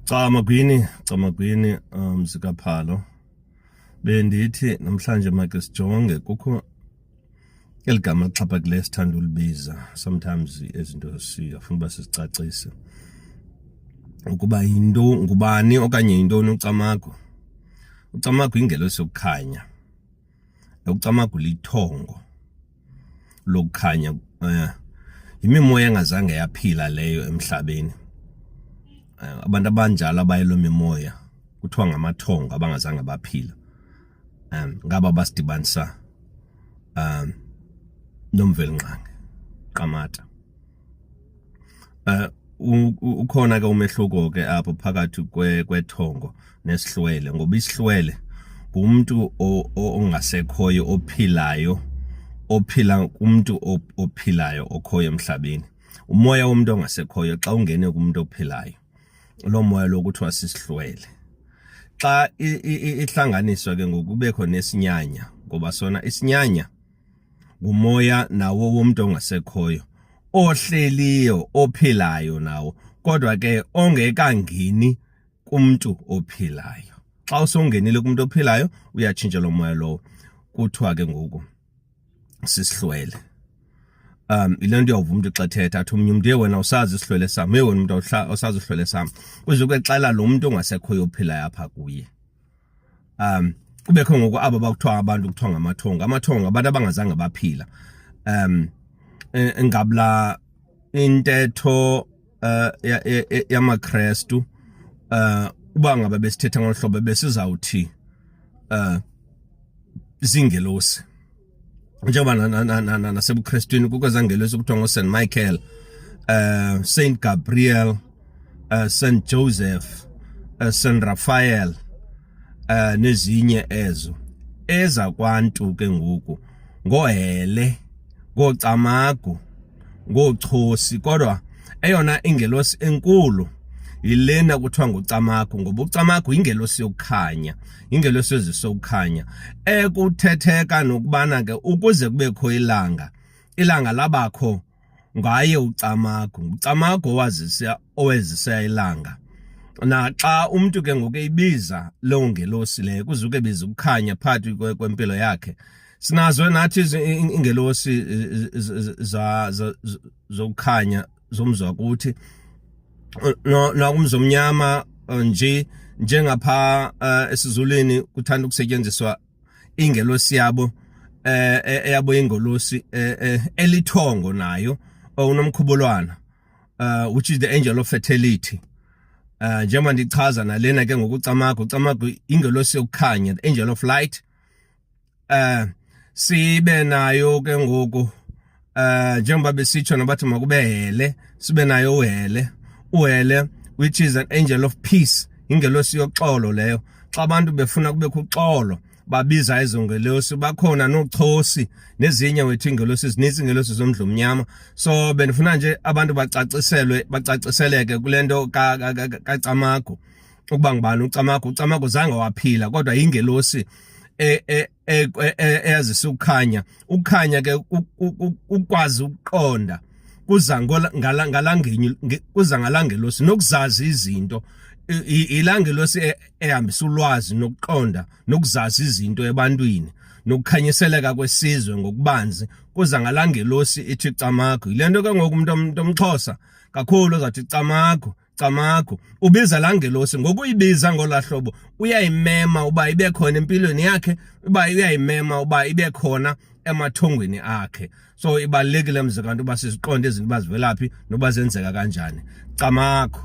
Camagwini, Camagwini, mzikaPhalo. Bendithi namhlanje make sijonge, kukho eli gama lixhaphakileyo esithanda ulibiza sometimes, ezinto siyafuna uba sizicacise ukuba yinto ngubani okanye yintoni uCamagu. UCamagu yingelosi yokukhanya. UCamagu lithongo lokukhanya. Yimimoya engazange yaphila leyo emhlabeni. Abantu abanjalo abayelo mimoya kuthiwa ngamathongo abangazange baphila. Ngaba basidibanisa noMvelinqangi Qamata. Ukhona ke umehluko ke apho phakathi kwethongo nesihlwele, ngoba isihlwele ngumntu ongasekhoyo ophilayo, ophila kumntu ophilayo okhoyo emhlabeni. Umoya womuntu ongasekhoyo xa ungene kumuntu ophilayo, lo moya lo kuthiwa sisihlwele. Xa ihlanganiswa ke ngoku kubekho nesinyanya, ngoba sona isinyanya ngumoya nawo womuntu ongasekhoyo ohleliyo ophilayo nawo, kodwa ke ongekangeni kumuntu ophilayo. Xa usongenile kumuntu ophilayo uyatshintsha lo moya lowo, kuthiwa ke ngoku sisihlwele. Ile nto uyawuva umntu xa ethetha athi omnye umntu, "Ye wena, usazi isihlwele sam, ye wena umntu awusazi isihlwele sam," kuze kwexela lo mntu ongasekhoyo ophilayo apha kuye. Kubekho ngoku aba bakuthiwa abantu kuthiwa ngamathongo, amathongo abantu abangazange baphila. Ngabula intetho yamaKrestu, uba ngaba besithetha ngolu hlobo besizawuthi zingelosi, njengoba nasebuKrestwini kukho zangelosi kuthiwa ngo-St Michael, Saint Gabriel, Saint Joseph, Saint Raphael, nezinye ezo. Ezakwantu ke ngoku ngoHele, ngoCamagu, ngoChosi, kodwa eyona ingelosi enkulu yilena kuthiwa nguCamagu, ngoba uCamagu ingelosi yokukhanya, ingelosi ezisa ukukhanya, ekuthetheka nokubana ke ukuze kubekho ilanga, ilanga labakho ngaye uCamagu. NguCamagu owazisa, owezisa ilanga. Naxa umntu ke ngoku eyibiza loo ngelosi leyo, kuzuke biza ukukhanya phakathi kwempilo yakhe. Sinazo nathi ingelosi zokukhanya zomzwa kuthi nakumzi omnyama nje, njengapha esiZulwini kuthanda ukusetyenziswa ingelosi yabo, eyabo ingolosi elithongo nayo, uNomkhubulwana, which is the angel of fertility. Njengoba ndichaza nalena ke ngokuCamagu, uCamagu ingelosi yokukhanya, the angel of light. Sibe nayo ke ngoku, njengoba besitsho nabathi makube Hele, sibe nayo uHele, uHele which is an angel of peace, ingelosi yoxolo leyo. Xa abantu befuna kubekho uxolo babiza ezo ngelosi. Bakhona noChosi nezinye wethu ingelosi, zininzi ingelosi zomdlu omnyama. So bendifuna nje abantu bacaciselwe, bacaciseleke kule nto kaCamagu, ukuba ngubani uCamagu. UCamagu zange waphila, kodwa ingelosi eyazisa ukukhanya. Ukukhanya ke, ukwazi ukuqonda kuza ngalangenye, kuza ngalangelosi, nokuzazi izinto. Ilangelosi ehambisa ulwazi nokuqonda nokuzazi izinto ebantwini, nokukhanyiseleka kwesizwe ngokubanzi kuza ngalangelosi ithi Camagu. Yile nto ke ngoku umuntu omXhosa kakhulu ozathi "Camagu, Camagu", ubiza langelosi. Ngokuyibiza ngolaa hlobo uyayimema uba ibe khona empilweni yakhe, uba uyayimema uba ibe khona emathongweni akhe. So ibalulekile, mzi kanti, uba siziqonde izinto uba zivelaphi noba zenzeka kanjani. Camagu.